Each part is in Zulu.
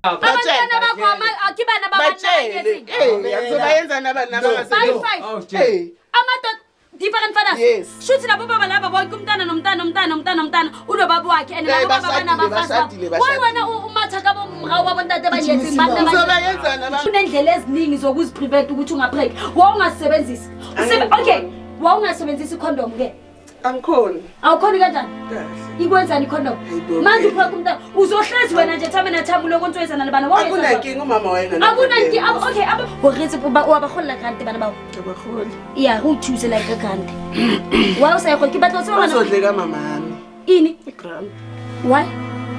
Abantwana bakho ke bana ba banna ba nyetseng. Ngizobayenza nabana Bayi-five. Hey. Amadoda different fathers. Yes. Shuthi labo baba laba bonke umntana nomntana nomntana nomntana nomntana unobaba wakhe and Eh, labo baba bashadile, banabafazi babo. bashadile, Why bashadile. wena umatha kabo mrawu wabontate banyetseng banna ba Ngizobayenza naba Kunendlela eziningi zokuziprevent ukuthi ungapreg. Wawungasebenzisi. Okay, wawungasebenzisi icondom ke. Angikhoni. Awukhoni kanjani? Kahle. Ikwenzani icondom? Hayibo. Manje upheka umntana uzohlezi wena nje thame nathame uloko ntwezana nabana. Akunankinga umama wena. Akunankinga. Okay, abo o retse wa ba golla grant bana bao. Abakholi. Ya, go thuse like ka grant. Wa o sa ye go ke batla o tseba ngwana. Bazodleka mama yami. Ini? Igrant. Why?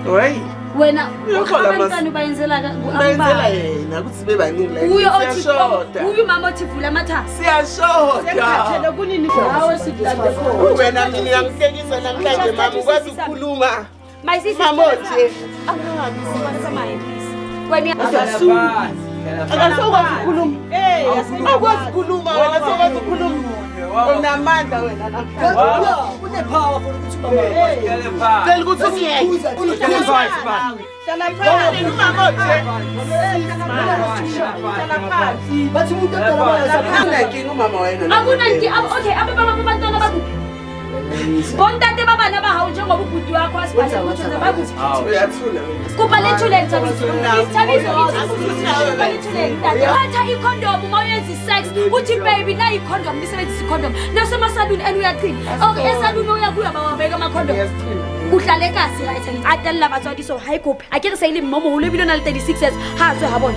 Why? Wena Uyokhola mas- abantwana bayenzela ka Bayenzela yena ukuthi bebaningi la. Uyo othi Siyashoda. uyu mama othi vula amathanga. Siyashoda. Kunini hawe sikulande khona. Wena mina uyangihlekisa namhlanje mama ukwazi ukukhuluma. My sister. Mama nje. Wena Akasokwazi ukukhuluma. Awukwazi ukukhuluma wena sokwazi ukukhuluma. Unamandla wena namhlanje. Une-power for ukuthi umama Cela ukuthi ungiyeke. Hlala phansi. Umama nje. Hlala phansi. Bathi umuntu odala Akunankinga umama wena. Akunanki okay abababa abantwana bakuphi? Bontate ba bana ba hao njengoba ubhuti wakho asibhale ukuthi bakuphi? Uyathula wena. Kopa le thuleng Thabiso. Thabiso kopa le thuleng. Thatha icondom uma uyenza i-sex uthi baby nayi icondom nisebenzise icondom. Nasemasaluni and uyaqina. Okay esaluni uyakuya bawabeka ama-condom. Uhlale kasi right atella batswadi so ha e kope. A ke re se ile mmo moholo ebile o na le 36 years ha a tswe ha bona.